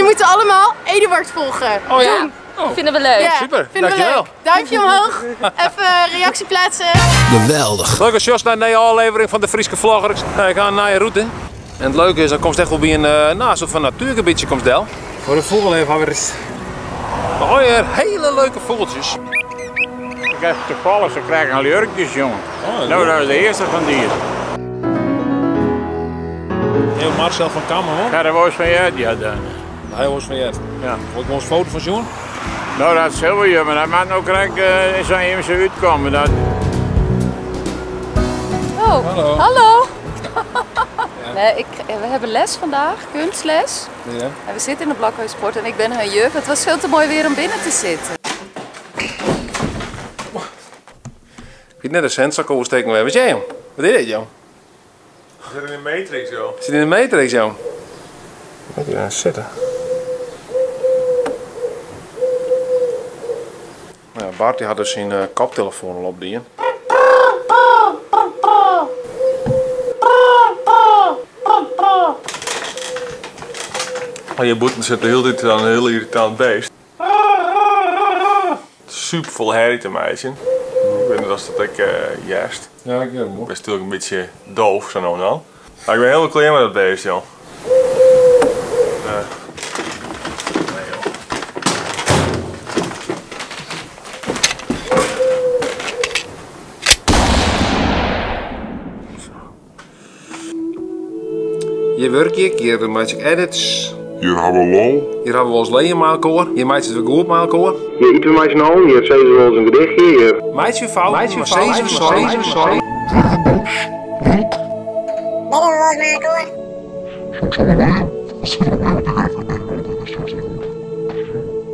Jullie moeten allemaal Eduard volgen. Oh ja? Doen. Oh. Vinden we leuk. Ja, Super, vinden we dankjewel. leuk. Duimpje omhoog, even reactie plaatsen. Geweldig. Leuke shots naar de aflevering van de Fryske Vloggers. Nou, ik ga naar je route. En het leuke is, dan komt het echt wel bij een nou, soort van natuurgebiedje komt del. Voor de vogelliefhebbers. Oh ja, hele leuke vogeltjes. Ik heb toevallig, ze krijgen al jurkjes, jongen. Oh, nou, dat is de eerste van die. Heel Marcel van Kammen, hoor. Ja, dat was van je, ja dan. Hij was van je. Ja. Wil ik ons foto van zien? Nou, dat is heel jammer, maar dat mag nou krijg ik zo even zo uitkomen. Dat... Oh, Hallo. hallo. Nee, we hebben les vandaag, kunstles. Ja. En we zitten in de Blokhuispoort en ik ben hun juf. Het was veel te mooi weer om binnen te zitten. Ik weet net een sensor oversteken. Wat is jij, jong? Wat is dit, jong? We zitten in de Matrix, joh. Zit in de Matrix, jong? Weet je daar zitten? Nou, Bart die had dus zijn koptelefoon al op die. Maar je boeten zit de hele tijd aan een heel irritant beest. Super vol herrie te meisje. Ik weet niet of dat ik juist. Ja, ik weet het Ik ben natuurlijk een beetje doof, zo nou dan. Maar ik ben helemaal klaar met dat beest, joh. Nee, joh. Hier werk ik, hier maak ik edits. Hier hebben we lol. Hier hebben we ons leen met elkaar. Hier maakt het weer goed met elkaar. Hier eten we maar snel, hier zeggen ze wel eens een gedichtje. Hier. Meidje fout, meidje fout, sorry, sorry.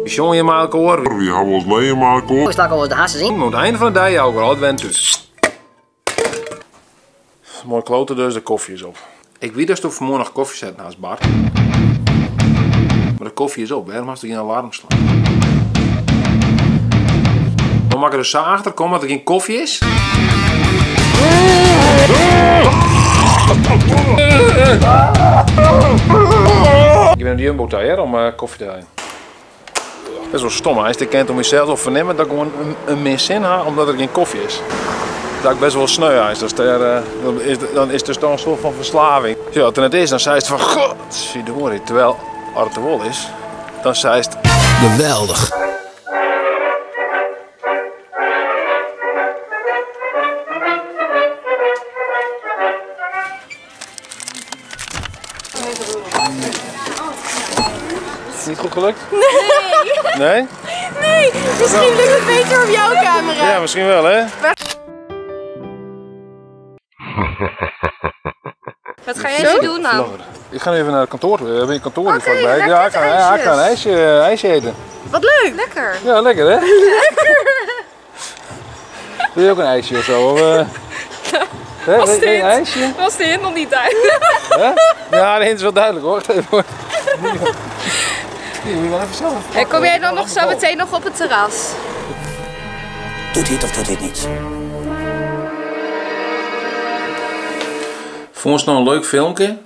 We zongen hier met elkaar. We hebben ons leen met elkaar. Stak al de hassen in. Aan het einde van de dag jou ook altijd wend thuis. Mooi kloten dus, de koffie is op. Ik weet dat je vanmorgen nog koffie zet naast Bart. Maar de koffie is op, waarom had je geen alarm slaan? Dan mag ik er dus zo achter komen dat er geen koffie is. Ik ben in de Jumbo daar om koffie te halen. Dat is wel stom, hè? Als je kent om jezelf of vernemen dat ik gewoon een min zin ha omdat er geen koffie is. Dat ik best wel sneu is. Dus daar, dan is het dus een soort van verslaving. Ja, als het net is, dan zei het van god, zie de hoor. Terwijl als het er wel is, dan zei het Geweldig. Niet goed gelukt? Nee. Nee? Nee, misschien lukt het beter op jouw camera. Ja, misschien wel, hè? Wat ga jij nu doen dan? Ik ga even naar het kantoor. We hebben een kantoor hier Oké, vlakbij. lekker Ja, ik ga een ijsje eten. Wat leuk! Lekker. Ja, lekker hè? Lekker! Wil je ook een ijsje of zo? Of, hè, Was wil je een dit? ijsje? Was de hint nog niet duidelijk? Hè? Ja, de hint is wel duidelijk hoor. Hier, moet je wel even zelf. En kom jij dan nog zo meteen nog op het terras? Doet hij het of doet hij het niet? Vond je nou een leuk filmpje?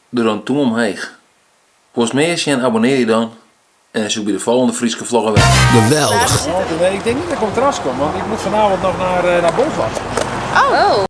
Doe dan toe omheen. Volgens mij is je en abonneer je dan. En zoek bij de volgende Fryske vlogger weg. Geweldig. Nee, ik denk niet dat ik op het terras kom, want ik moet vanavond nog naar Bolsward. Oh.